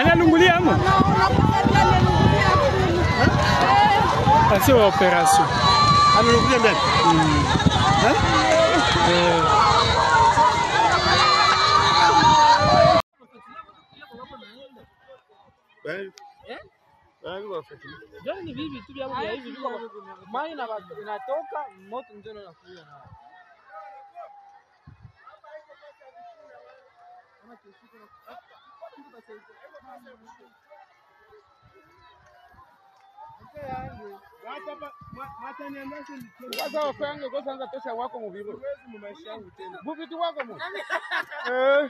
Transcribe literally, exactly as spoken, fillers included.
Analungulia ama? Asio opération. Analungulia ndani. Eh. Yaani, vivi tu vya hivi viko mai na inatoka moto ndio unakuja na sasa wafange kosa anga tosha wako mubiru. Mubitu wako mu. Eh.